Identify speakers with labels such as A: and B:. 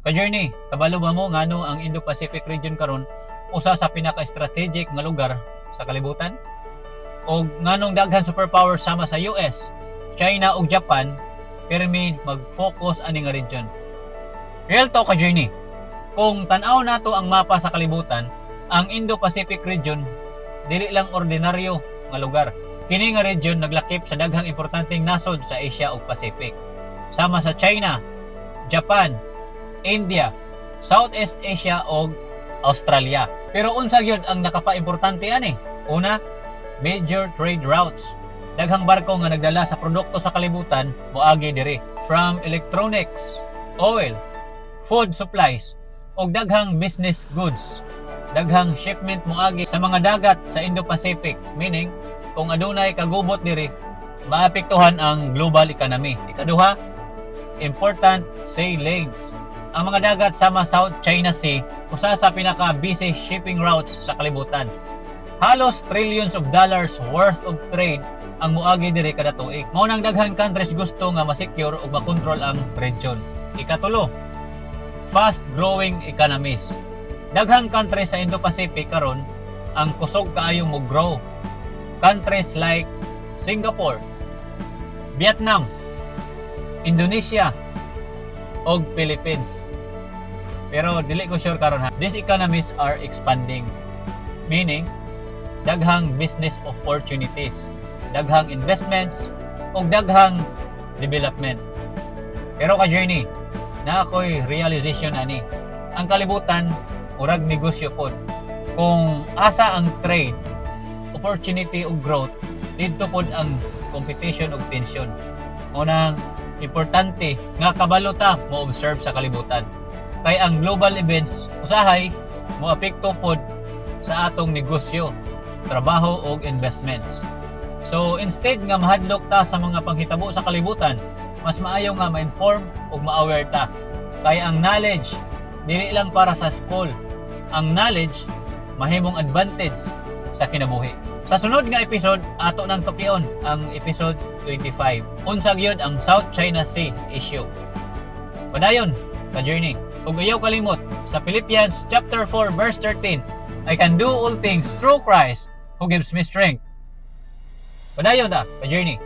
A: Ka-journey, kabalo ba mo ngano ang Indo-Pacific region karon usa sa pinaka-strategic nga lugar sa kalibutan? O nganong daghan superpower sama sa US, China ug Japan pirmi mag-focus ani nga region? Real talk, ka-journey. Kung tan-aw nato ang mapa sa kalibutan, ang Indo-Pacific region dili lang ordinaryo nga lugar. Kini nga region naglakip sa daghang importanteng nasod sa Asia ug Pacific. Sama sa China, Japan, India, Southeast Asia ug Australia. Pero unsa gyud ang nakapaimportante ani? Una, major trade routes. Daghang barko nga nagdala sa produkto sa kalibutan moagi diri. From electronics, oil, food supplies, ug daghang business goods. Daghang shipment moagi sa mga dagat sa Indo-Pacific, meaning kung adunay kagubot diri, maapektuhan ang global economy. Ikaduha, important sea lanes. Ang mga dagat sama South China Sea, usa sa pinaka-busy shipping routes sa kalibutan. Halos trillions of dollars worth of trade ang moagi diri kada tuig. Mao nang daghan countries gusto nga ma-secure ug makontrol ang region. Ikatulo, fast-growing economies. Daghang countries sa Indo-Pacific karon ang kusog kaayo mo grow. Countries like Singapore, Vietnam, Indonesia, ug Philippines. Pero dili ko sure karon ha. These economies are expanding. Meaning, daghang business opportunities, daghang investments, ug daghang development. Pero ka-journey, naa ko'y realization ani. Ang kalibutan, murag negosyo pod. Kung asa ang trade, opportunity ug growth, didto pod ang competition ug tension. Mao nang importante nga kabalo ta mo observe sa kalibutan. Kay ang global events usahay mo apekto pod sa atong negosyo, trabaho ug investments. So instead nga mahadlok ta sa mga panghitabo sa kalibutan, mas maayo nga ma-inform ug ma-aware ta. Kay ang knowledge dili lang para sa school. Ang knowledge mahimong advantage sa kinabuhi. Sa sunod nga episode, ato nang tukion ang episode 25. Unsa gyud ang South China Sea issue? Padayon, ka journey. Ug ayaw kalimot sa Philippians chapter 4 verse 13, "I can do all things through Christ who gives me strength." Padayon ta, ka journey.